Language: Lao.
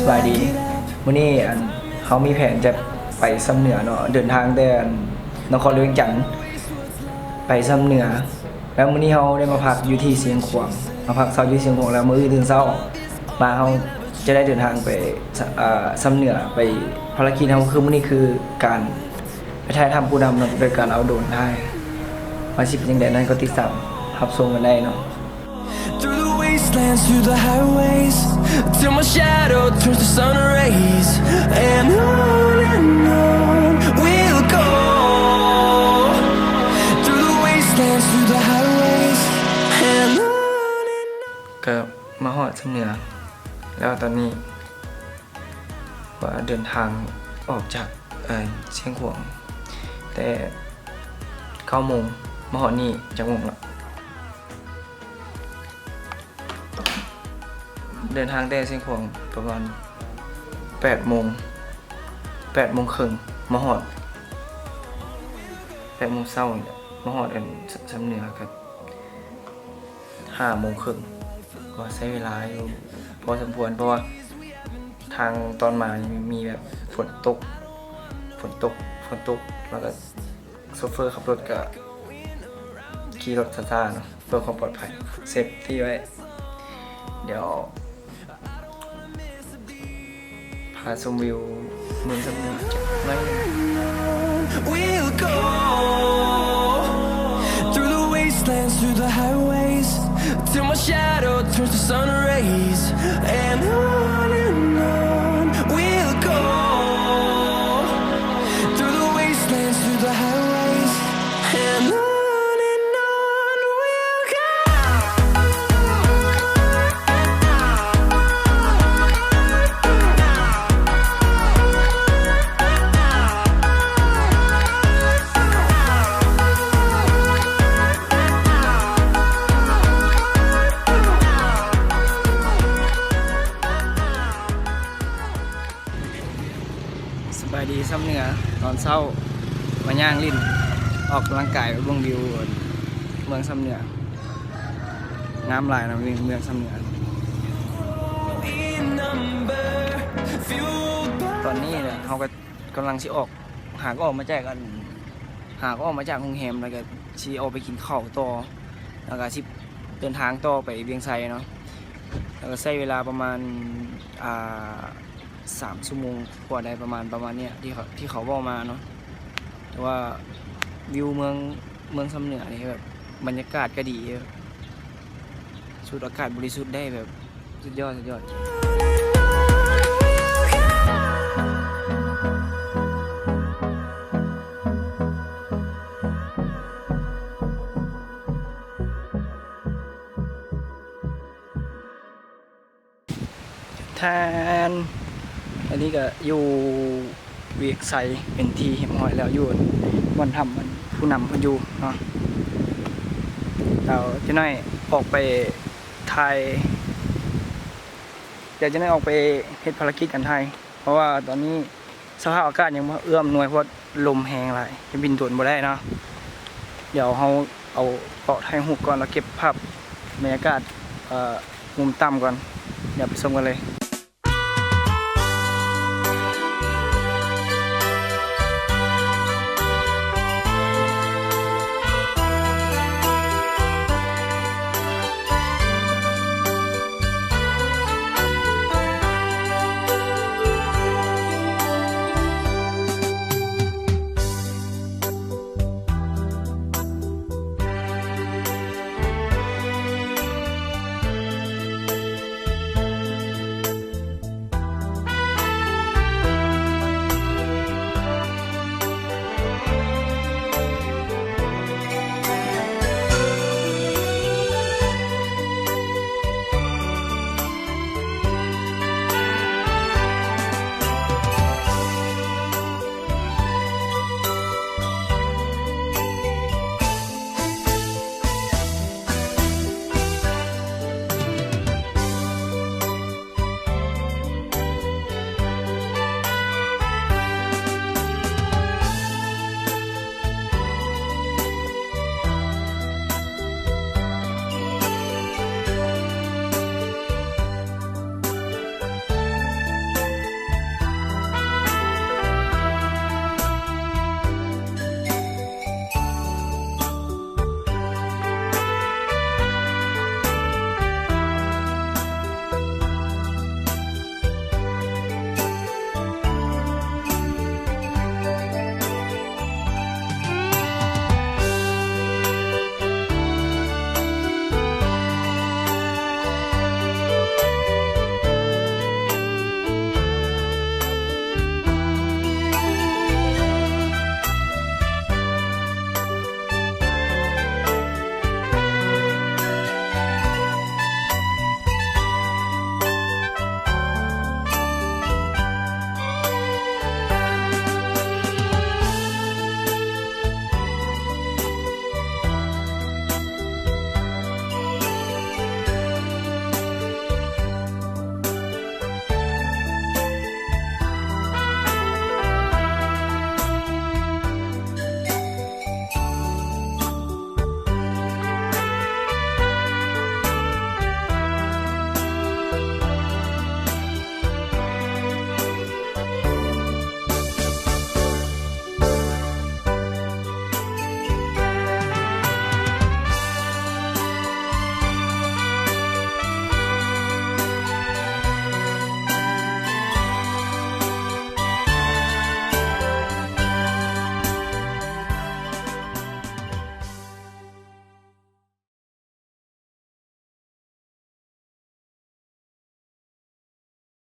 ສະບາຍດີ ມື້ນີ້ ອັນ ເຮົາມີແຜນຈະໄປຊຳເໜືອເນາະ ເດີນທາງແຕ່ ອັນ ນະຄອນຫຼວງວຽງຈັນໄປຊຳເໜືອ ແລ້ວມື້ນີ້ເຮົາໄດ້ມາພັກຢູ່ທີ່ຊຽງຂວາງ ມາພັກເຊົາຢູ່ຊຽງຂວາງ ແລ້ວມື້ອື່ນຕື່ນເຊົ້າມາເຮົາຈະໄດ້ເດີນທາງໄປ ເອີ ຊຳເໜືອ ໄປ ພາລະກິດເຮົາຄືມື້ນີ້ຄືການໄປຖ່າຍທຳຜູ້ນຳເນາະ ໂດຍການເອົາໂດຣນຖ່າຍ ວ່າຊິເປັນຈັ່ງໃດນັ້ນກໍຕິດຕາມຮັບຊົມກັນໄດ້ເນາະ. Through the wastelands, through the highways, till my shadow turns to sun rays. And on and on we'll go. Through the wastelands, through the highways, and on and on. ກໍມາຮອດຊຳເໜືອແລ້ວຕອນນີ້ ວ່າເດີນທາງອອກຈາກ ເອີ ຊຽງຂວາງແຕ່ເກົ້າໂມງ ມາຮອດນີ້ຈັກໂມງລະ? ເດີນທາງແຕ່ຊຽງຂວາງປະມານແປດໂມງ ແປດໂມງເຄິ່ງ ມາຮອດ ແປດໂມງເຊົ້ານີ້ແຫຼະ ມາຮອດ ອັນ ຊຳເໜືອ ກໍ ຫ້າໂມງເຄິ່ງ ກໍໃຊ້ເວລາຢູ່ພໍສົມຄວນ ເພາະວ່າທາງຕອນມານີ້ມີແບບຝົນຕົກ ຝົນຕົກ ຝົນຕົກ ແລ້ວກໍໂຊເຟີຂັບລົດກໍຂີ່ລົດຊ້າໆເນາະ ເພື່ອຄວາມປອດໄພ ເຊຟຕີ້ໄວ້ ດຽວ ພາຊົມວິວເມືອງຊຳເໜືອຈັກໜ້ອຍໜຶ່ງ. We'll go through the wastelands, through the highways, till my shadow turns to sun rays. And on and on we'll go through the wastelands, through the highways, and on and on we'll go. ສະບາຍດີຊຳເໜືອ ຕອນເຊົ້າມາຍ່າງຫຼິ້ນ ອອກກຳລັງກາຍ ໄປເບິ່ງວິວເມືອງຊຳເໜືອ ງາມຫຼາຍເນາະ ເມືອງຊຳເໜືອ. ຕອນນີ້ນະ ເຮົາກໍກຳລັງຊິອອກ ຫາກໍອອກມາຈາກ ອັນ ຫາກໍອອກມາຈາກໂຮງແຮມ ແລ້ວກໍຊິອອກໄປກິນເຂົ້າຕໍ່ ແລ້ວກໍຊິເດີນທາງຕໍ່ໄປວຽງໄຊເນາະ ແລ້ວກໍໃຊ້ເວລາປະມານ ອ່າ ສາມຊົ່ວໂມງກວ່າໄດ້ ປະມານ ປະມານເນີ້ຍ ທີ່ເຂົາ ທີ່ເຂົາເວົ້າມາເນາະ ແຕ່ວ່າວິວເມືອງ ເມືອງຊຳເໜືອນີ້ແບບບັນຍາກາດກໍດີ ສູດອາກາດບໍລິສຸດໄດ້ແບບສຸດຍອດ ສຸດຍອດ. ແທນ ອັນນີ້ກໍຢູ່ວຽງໄຊເປັນທີ່ຮຽບຮ້ອຍແລ້ວ ຢູ່ບ່ອນຖ້ຳ ອັນ ຜູ້ນຳເພິ່ນຢູ່ເນາະ ດຽວຈັກໜ້ອຍອອກໄປຖ່າຍ ດຽວຈັກໜ້ອຍອອກໄປເຮັດພາລະກິດການຖ່າຍ ເພາະວ່າຕອນນີ້ສະພາບອາກາດຍັງບໍ່ເອື້ອອຳນວຍ ເພາະວ່າລົມແຮງຫຼາຍ ຈະບິນໂດຣນບໍ່ໄດ້ເນາະ ດຽວເຮົາ ເອົາເກາະຖ່າຍຮູບກ່ອນ ແລ້ວເກັບພາບບັນຍາກາດ ເອີ ມຸມຕ່ຳກ່ອນ ດຽວໄປຊົມກັນເລີຍ.